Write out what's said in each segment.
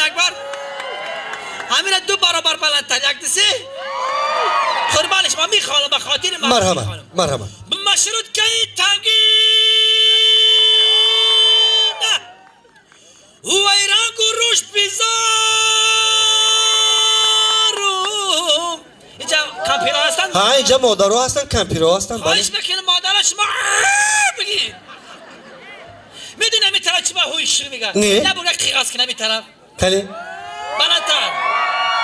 یک بار. همین دو برابر بلندتر یک دو سه. قربانش ما میخوانم به خاطر ما. مرحبا مرحبا. مشروط که تنگی نه ویران گروش بیزارو. اینجا کمپیرها هستن؟ ها اینجا مادرها هستن، کمپیرها هستن. خواهش میکنم مادر شما بگید. میدونی همین طرف چی با هویش میگن؟ نه بگه قیاس کنه همین طرف. کلی؟ بلندتر.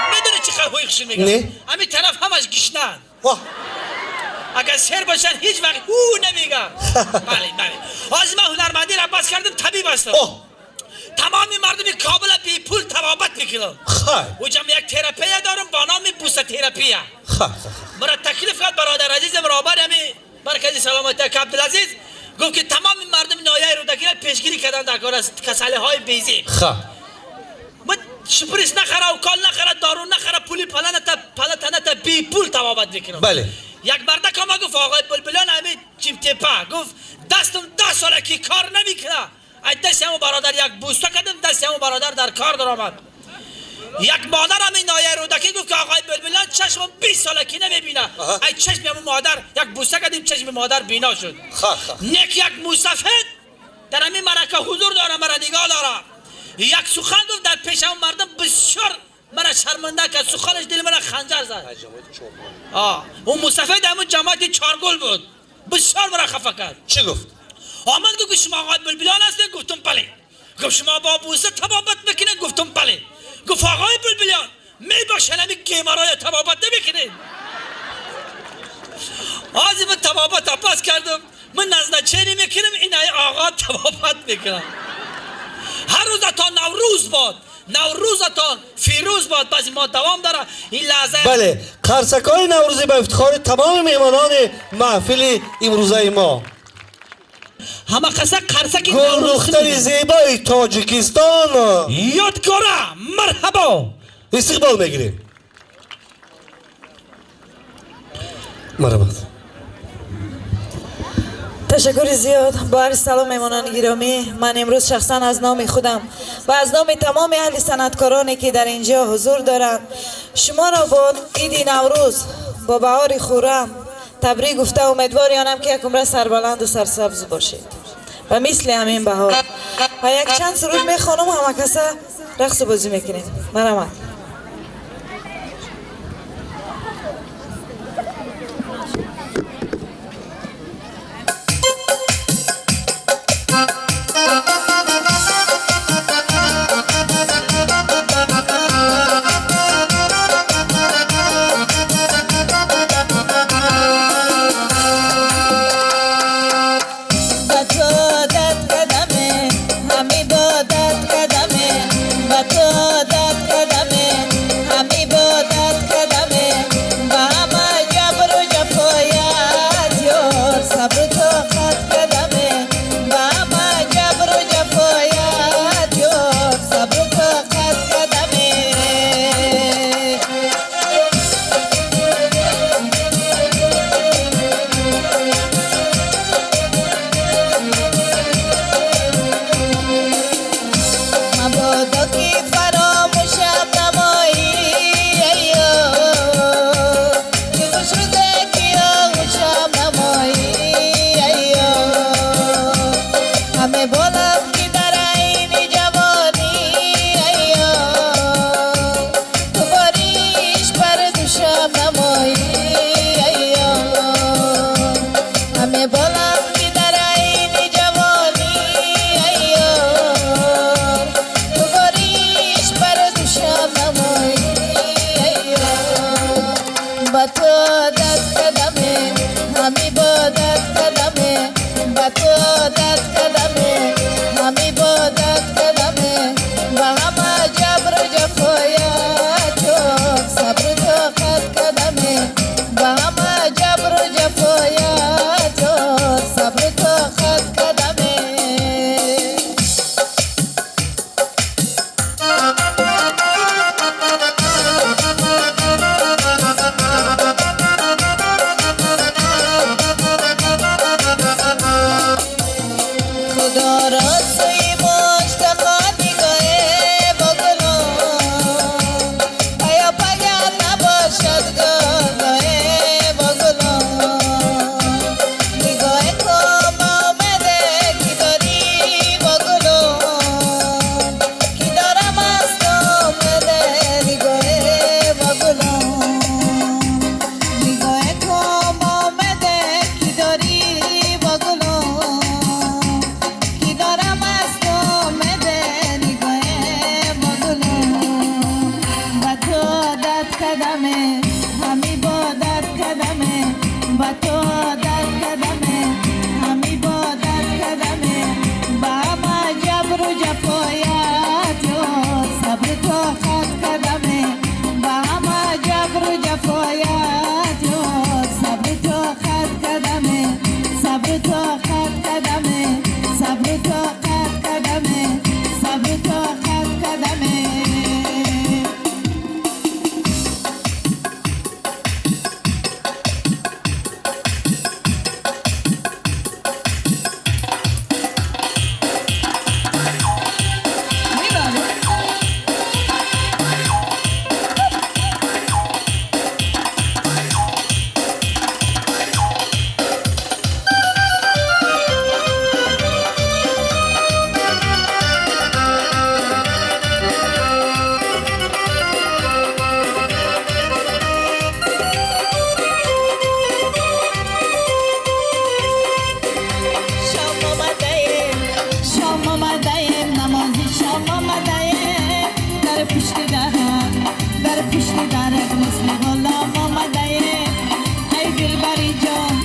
میدونی چی هویش میگن؟ نه. همین طرف همش گشنن. واه. اگر سر باشن هیچ وقت او نمیگن. بله بله. از من هنرمندی را بس کردم طبیب هستم. تمام مردم کابل بی پول طبابت میکنم. خیر. اونجا یک تراپی دارم با نام بوسه تراپی. خیر. مرا تکلیف کرد برادر عزیزم رهبر همین مرکز سلامتی عبدالعزیز گفت که تمام مردم ناحیه رودکی را پیشگیری کردن در کار از کساله های بیزی. خیر. من شپریس نخره و کال نخره دارو نخره پولی پلنت پلتنت بی پول طبابت میکنم. بله. یک مردک آمد گفت آقای بلبلان همین چیمتپه گفت دستم 10 ساله که کار نمیکنه. ای دست همون برادر یک بوسته کردم دست همون برادر در کار در آمد. یک مادر همین ناحیه رودکی گفت که آقای بلبلان چشمم 20 ساله که نمیبینه. ای چشم همون مادر یک بوسته کردیم چشم مادر بینا شد. نیک یک موسفید در همین مرکه حضور داره مرا نگاه داره. یک سخن گفت در پیش همون مردم بسیار مرا شرمنده کرد. سخنش دل مرا خنجر زد. اون موسفید همون جماعت چارگل بود. بسیار مرا خفه کرد. چی گفت؟ آمد گفت شما آقای بلبلان هستید؟ گفتم بله. گفت شما با بوسه طبابت میکنید؟ گفتم بله. گفت آقای بلبلان میبخشن همین گیمرای طبابت نمیکنید. آزی من طبابت پس کردم. من نزدچینی میکنم این آقا طبابت میکنم. هر روز تا نوروز باد، نوروزتان فیروز باد. بعضی ما دوام داره این لحظه. بله قرصکای نوروزی به افتخار تمام میهمانان محفل امروزه ما. همه قصه قرصک گل زیبای تاجیکستان یادگاره. مرحبا استقبال میگیریم. مرحبا. تشکر زیاد. با عرض سلام میمانان گرامی، من امروز شخصا از نام خودم و از نام تمام اهل صنعتکارانی که در اینجا حضور دارند شما را با عید نوروز با بهار خورم تبریک گفته امیدواریم که یک عمره سربلند و سرسبز باشید و مثل همین بهار. و یک چند سرود میخوانم و همه کسا رقص و بازی میکنیم. مرحبا. خدا را سوی مشتاقان نگاه بگلو. پشت درک، در پشت درک مثل غلام آمده ای دلبری جان،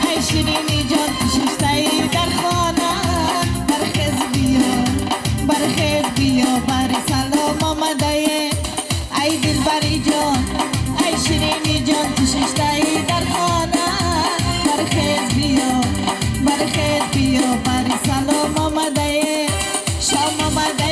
ای شیرینی جان، نشسته در خانه. برخیز بیا، برخیز بیا، بر سلام آمده ای دلبری جان، ای شیرینی جان، نشسته در خانه. برخیز بیا، برخیز بیا، بر سلام آمده، شام آمده.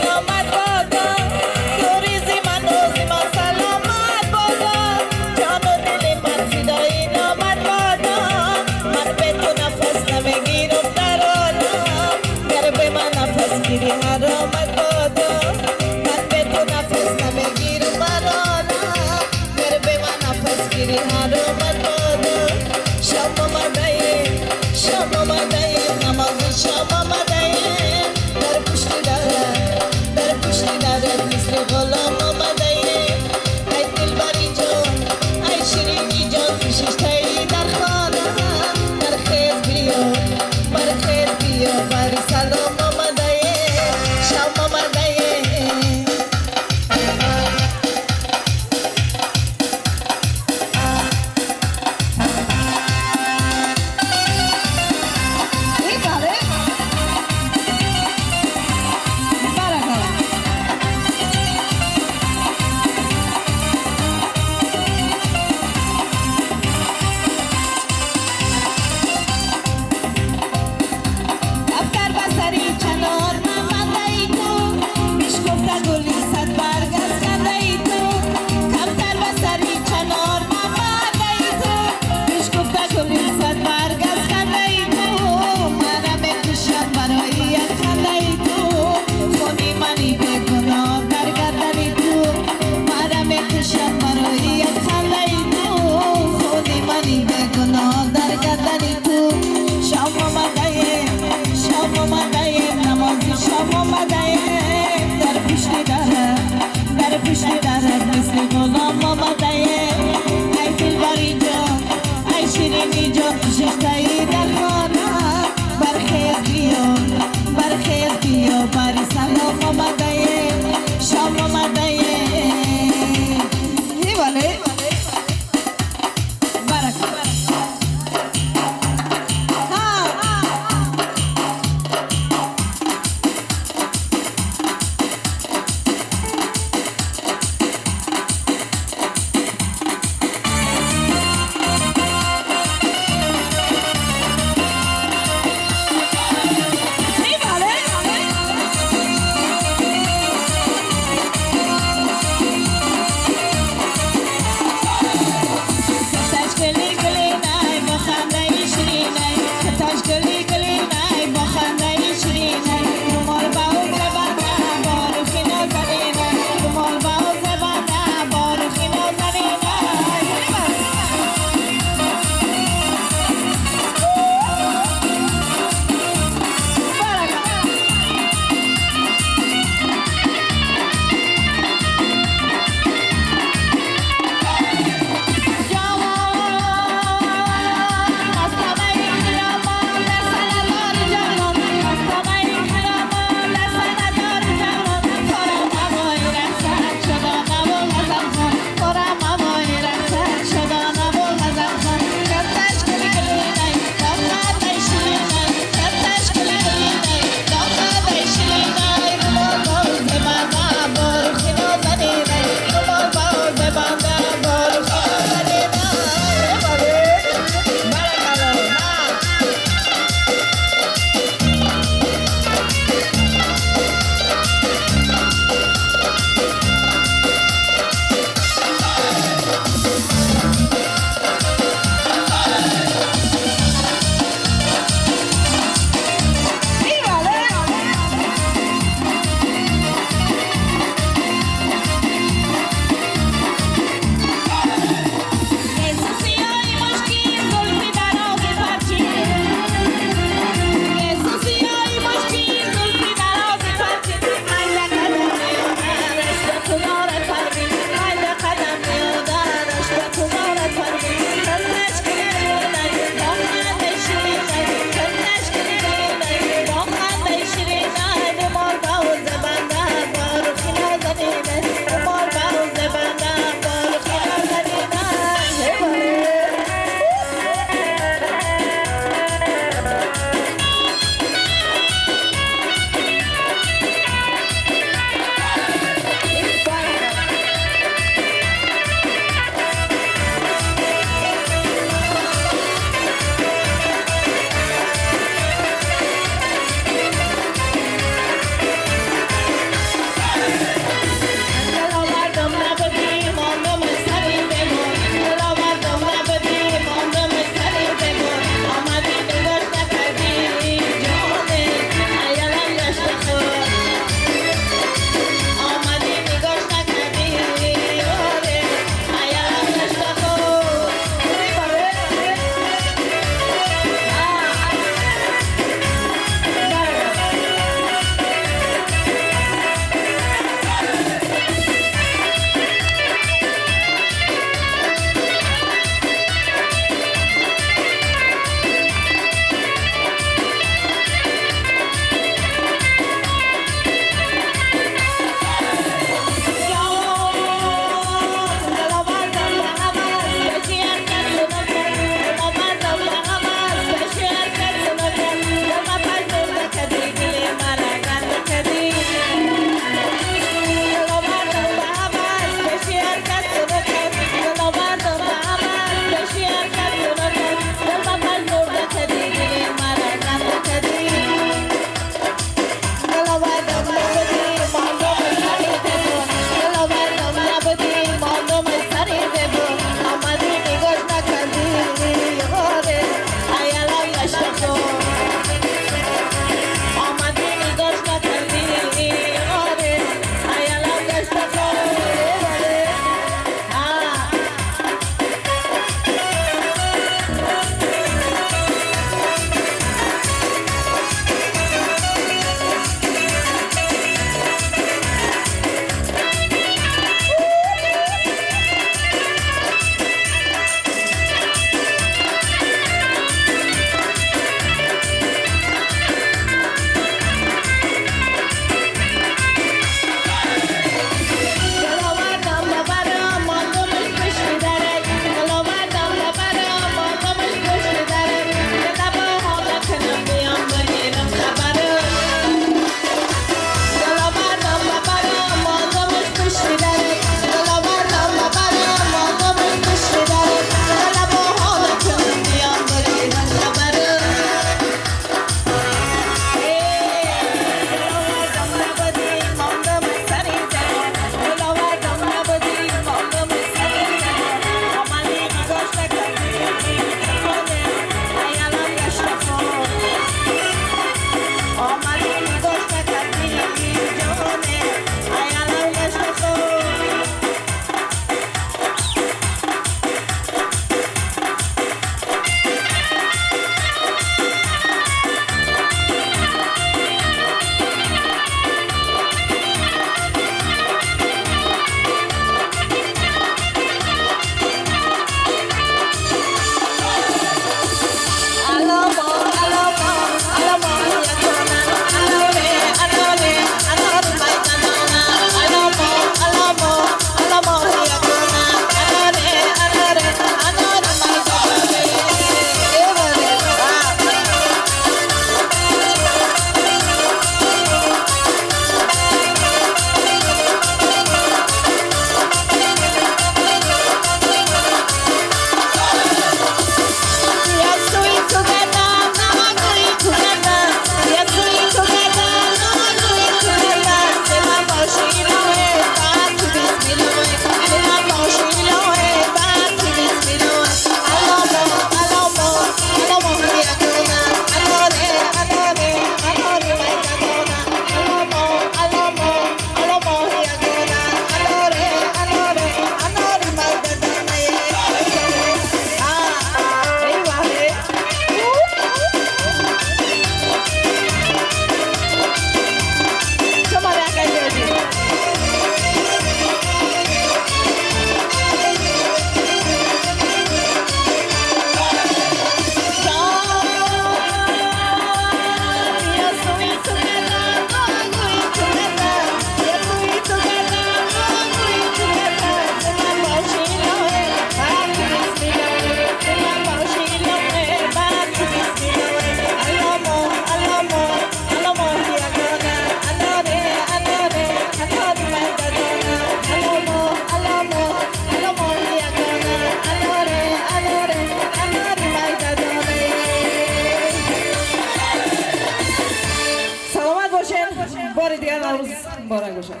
Наврӯз муборак бошад.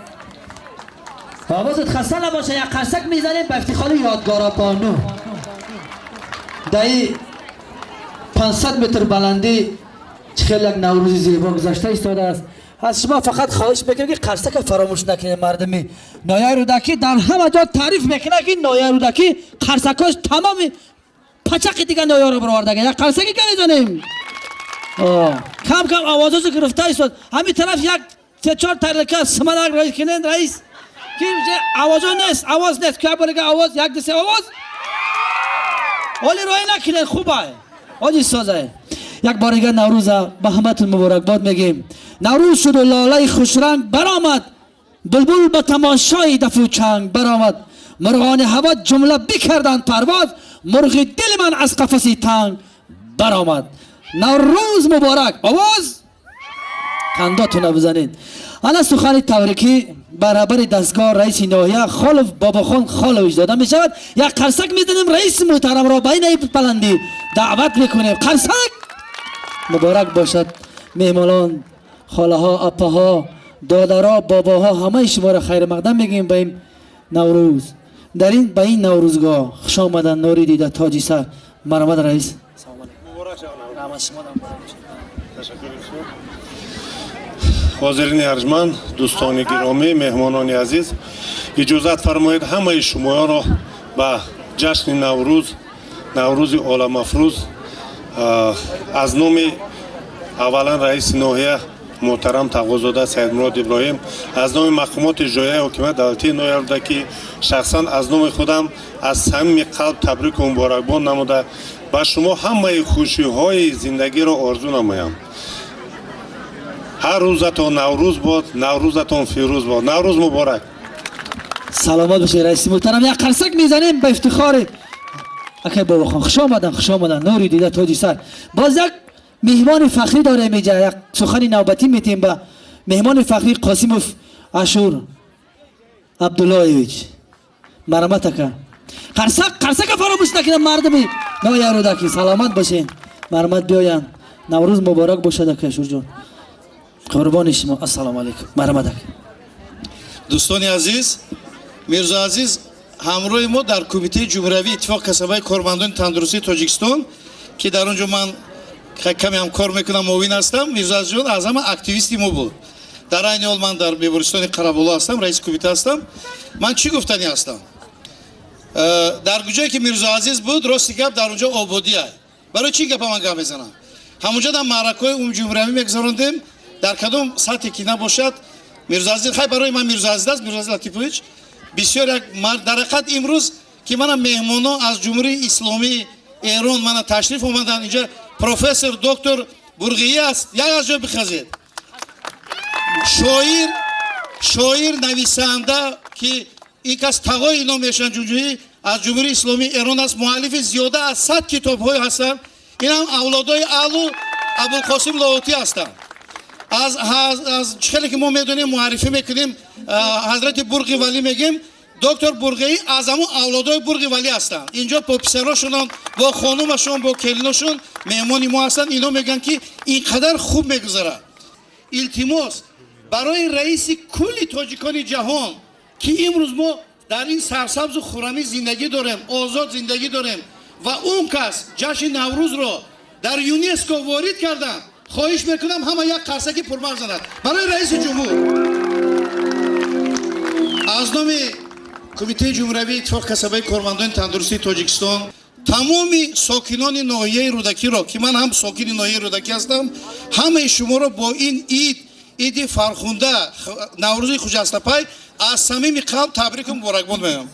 Овозат хаста набоша. Як қарсак мезанем ба ифтихори Ёдгора бону. Даи 500 метр баландӣ чӣ хел як Наврӯзи зебо гузашта истодааст. Аз шумо фақат хоҳиш мекунем, ки қарсака фаромӯш накунед. Мардуми ноҳияи Рӯдакӣ дар ҳама ҷо таъриф мекунад, ки ноҳияи Рӯдакӣ қарсакош тамоми пачақи дига ноҳияро баровардага. Як қарсаки ка мезанем. Кам кам овозошо гирифта истод. Ҳамин тараф як се чор тарелка суманак роӣ кунед, раис, ки овозо нест, овоз нест. Ка борига овоз, як ду се, овоз оли роӣ накунед. Хубай, оҷи созай. Як бор дигар Наврӯза ба ҳаматон муборакбод мегем. Наврӯз шуду лолаи хушранг баромад, булбул ба тамошои дафу чанг баромад, мурғони ҳаво ҷумла бикарданд парвоз, мурғи дили ман аз қафаси танг баромад. Наврӯз муборак! Овоз қандотона бизанед. Ана сухани табрикӣ ба раҳбари дастгоҳ, раиси ноҳия Холов Бобохон Холович дода мешавад. Як қарсак мезанем, раиси муҳтарамро ба ин баландӣ даъват мекунем. Қарсак! Муборак бошад, меҳмонон, холаҳо, апаҳо, додаро, бобоҳо, ҳамаи шуморо хайрмақдам мегӯем ба ин Наврӯз, дар ин ба ин Наврӯзгоҳ хуш омадан. Нури дида, тоҷи сар, марҳамат, раис. Раҳмат, шумо. Ташаккури бисёр. Ҳозирини арҷманд, дӯстони гиромӣ, меҳмонони азиз, иҷозат фармоед ҳамаи шумоёнро ба ҷашни Наврӯз, Наврӯзи оламафрӯз, аз номи аввалан раиси ноҳия муҳтарам Тағозода Саидмурод Иброҳим, аз номи мақомоти иҷроияи ҳокимияти давлатии ноҳияи Рӯдакӣ, шахсан аз номи худам аз самими қалб табрику муборакбод намуда, ба шумо ҳамаи хушиҳои зиндагиро орзу намоям. Ҳар рӯзатон Наврӯз бод, Наврӯзатон фирӯз бод. Наврӯз муборак! Саломат бошед, раиси муҳтарам. Як қарсак мезанем ба ифтихори акай Бобохон. Хуш омадан, хуш омадан, нури дида, тоҷи сар. Боз як меҳмони фахрӣ дорем иҷа. Як сухани навбатӣ метем ба меҳмони фахрӣ Қосимов Ашур Абдуллоевич. Марҳамат, ака. Қарсак, қарсака фаромӯш накунам, мардуми ноҳияи Рӯдакӣ. Саломат бошед, марҳамат, биёянд. Наврӯз муборак бошад, ака Ашурҷон, қурбони шумо. Ассалому алайкум, марҳамат, ака. Дӯстони азиз, Мирзо Азиз ҳамроҳи мо дар Кумитаи ҷумҳуриявии Иттифоқи касабаи кормандони тандурустии Тоҷикистон, ки дар он ҷо ман каме ҳам кор мекунам, муовин ҳастам, Мирзо Азизҷон аз ҳама активисти мо буд. Дар айни ҳол ман дар бемористони Қараболо ҳастам, раиси кумита ҳастам. Ман чӣ гуфтанӣ ҳастам? Дар куҷое ки Мирзо Азиз буд, рости гап, дар он ҷо ободия. Барои чӣ гапа ман гап мезанам? Ҳамонҷо дар маъракаҳои умумиҷумҳуриявӣ мегузарондем, дар кадом сатҳе ки набошад, Мирзо Азиз, хай, барои ман Мирзо Азиз аст. Мирзо Азиз Латипович бисёр як мард. Дар ҳақиқат, имрӯз ки мана меҳмоно аз Ҷумҳурии Исломии Эрон мана ташриф омаданд, инҷа профессор доктор Бурғиӣ аст, як аз ҷой бихазед, шоир, шоир, нависанда, ки ин кас тағои ино мешаванд, ҷумҳурӣ аз Ҷумҳурии Исломии Эрон аст, муаллифи зиёда аз 100 китобҳое ҳастанд. Инам авлодои аълу Абулқосим Лоҳутӣ ҳастанд. Аз чӣ хеле ки мо медонем, муаррифӣ мекунем, ҳазрати Бурғи Валӣ мегем, доктор Бурғиӣ аз ҳамон авлодои Бурғи Валӣ ҳастанд. Инҷо бо писарошонон, бо хонумашон, бо келиношон меҳмони мо ҳастанд. Ино мегӯянд, ки ин қадар хуб мегузарад. Илтимос барои раиси кулли тоҷикони ҷаҳон, ки имрӯз мо дар ин сарсабзу хуррамӣ зиндагӣ дорем, озод зиндагӣ дорем ва он кас ҷашни Наврӯзро дар ЮНЕСКО ворид карданд, хоҳиш мекунам, ҳама як қарсаки пурмағз занад барои раиси ҷумҳур. Аз номи Кумитаи ҷумҳуриявии Иттифоқи касабаи кормандони тандурустии Тоҷикистон тамоми сокинони ноҳияи Рӯдакиро, ки ман ҳам сокини ноҳияи Рӯдакӣ ҳастам, ҳамаи шуморо бо ин ид, иди фархунда, Наврӯзи хуҷастапай аз самими қалб табрику муборакбод меоям.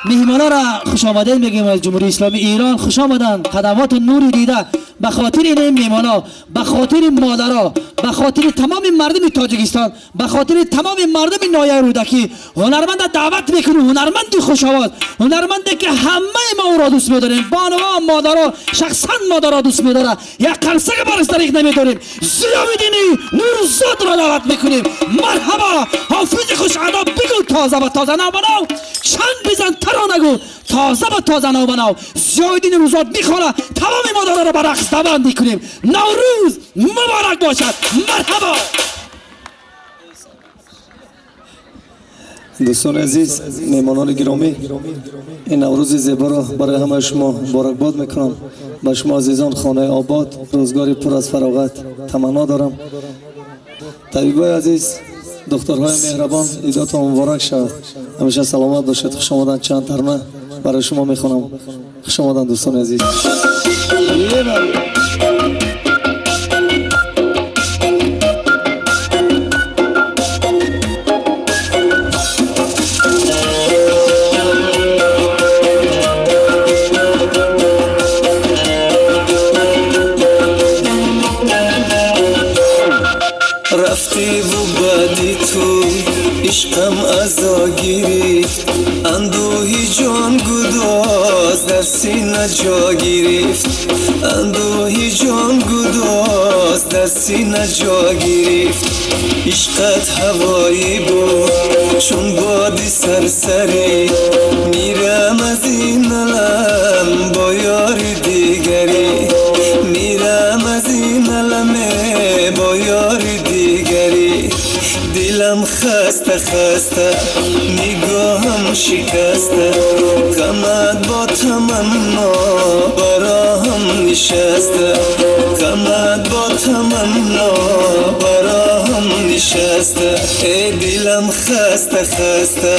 Меҳмононро хушомадед мегӯем аз Ҷумҳурии Исломии Эрон. Хуш омаданд, қадамото нури дида. Ба хотири ин меҳмоно, ба хотири модаро, ба хотири тамоми мардуми Тоҷикистон, ба хотири тамоми мардуми ноҳияи Рӯдакӣ ҳунарманда даъват мекунем, ҳунарманди хушовоз, ҳунарманде ки ҳамаи мо ӯро дӯст медорем, бонуво, модаро, шахсан модаро дӯст медорад. Як қарсака бараш дариқ намедорем. Зиёвиддини Нурзодро даъват мекунем. Марҳабо, ҳофизи хушадо. Бигӯ тоза ба тоза, нав ба нав, чанд бизан, таронагӯ тоза ба тоза, нав ба нав. Зиёвиддини Нурзод мехонад, тамоми модароро ба рақс даъват мекунем. Наврӯз муборак бошад, марҳабо. Дӯстони азиз, меҳмонони гиромӣ, ин Наврӯзи зеборо барои ҳамаи шумо муборакбод мекунам. Ба шумо азизон хонаи обод, рӯзгори пур аз фароғат таманно дорам. Табибои азиз, духтурҳои меҳрабон, идотон муборак шавад, ҳамеша саломат бошед. Хуш омадан. Чанд тарона барои шумо мехонам. Хуш омадан, дӯстони азиз. Рафтиву баъди ту ишқам азо гирифт, андӯҳи ҷон гудоз дар сина ҷо гирифт, андӯҳи ҷон гудоз дар сина ҷо гирифт. Ишқат ҳавоӣ буд чун боди сарсарӣ, мирам аз ин алам бо ёри дигарӣ, мирам аз ин аламе бо ёри дигарӣ. Дилам хаста хаста, нигоҳам шикаста, ғамат бо таманно ба роҳам нишаста, ғамат бо таманно ба роҳам нишаста. Э, дилам хаста хаста.